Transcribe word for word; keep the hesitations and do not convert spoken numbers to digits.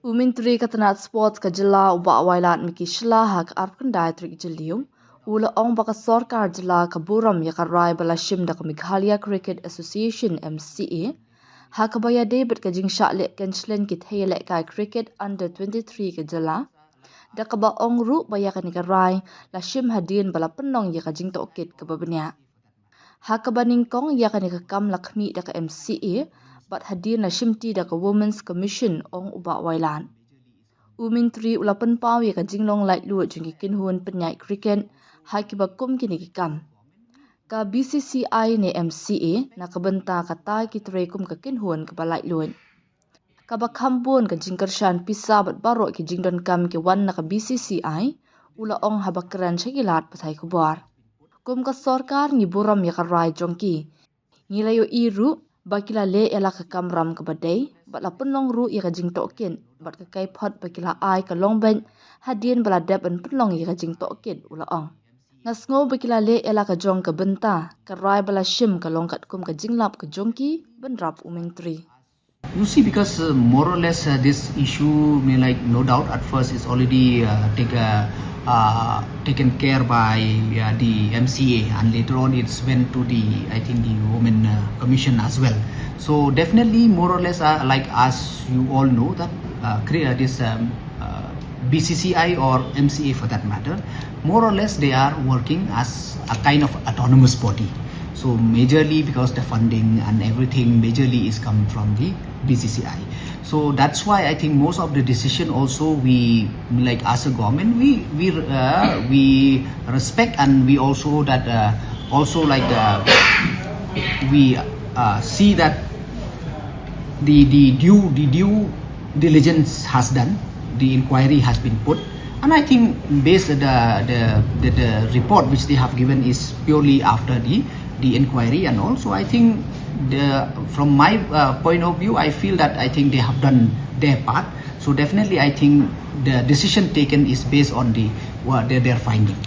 U Myntri ka tnat Sports ka jylla u Bah Wailadmiki Shylla ha ka arphew khyndai tarik Jylliew u la ong ba ka sorkar jylla ka burom ïa ka rai ba la shim da ka Meghalaya Cricket Association, M C A, ha kaba ïadei bad ka jingshah leh kynshlei ki thei lehkai cricket under twenty-three ka jylla, da kaba ong ruh ba ïa kane ka rai la shim hadien ba la pynlong ïa ka jingtohkit kaba bniah. Ha kaba nyngkong ïa kane ka kam la khmih da ka M C A bad hadien la shimti da ka Women's Commission, ong u Bah Wailad. U Myntri u la pynpaw ïa ka jinglong laitluid jong ki kynhun pynïaid cricket ha kiba kum kine ki kam. Ka B C C I ne M C A na ka bynta kata ki trei kum ka kynhun kaba laitluid. Kaba kham bun ka jingkyrshan pisa bad baroh ki jingdonkam ki wan na ka B C C I, u la ong haba kren sha ki lad pathai khubor. Kum ka sorkar ngi burom ïa ka rai jong ki. Ngi la ïohi ruh ba ki la leh ïa la ka kamram kaba dei bad la pynlong ruh ïa ka jingtohkit bad ka kaiphod ba ki la ai ka long beit hadien ba la dep ban pynlong ïa ka jingtohkit, u la ong. Nga sngew ba ki la leh ïa la ka jong ka bynta, ka rai ba la shim ka long katkum ka jinglap ka jong ki, bynrap u Myntri. You see, because uh, more or less uh, this issue, may like no doubt at first it's already uh, take, uh, uh, taken care by uh, the M C A, and later on it's went to the, I think, the Women uh, Commission as well. So definitely, more or less, uh, like as you all know that uh, crea- this um, uh, B C C I or M C A for that matter, more or less they are working as a kind of autonomous body. So majorly because the funding and everything majorly is come from the B C C I. So that's why I think most of the decision also we, like, as a government, we we uh, we respect, and we also that uh, also like uh, we uh, see that the the due the due diligence has done, the inquiry has been put, and I think based the the the, the report which they have given is purely after the the inquiry, and also I think the from my uh, point of view, I feel that I think they have done their part. So definitely, I think the decision taken is based on the what their, their finding.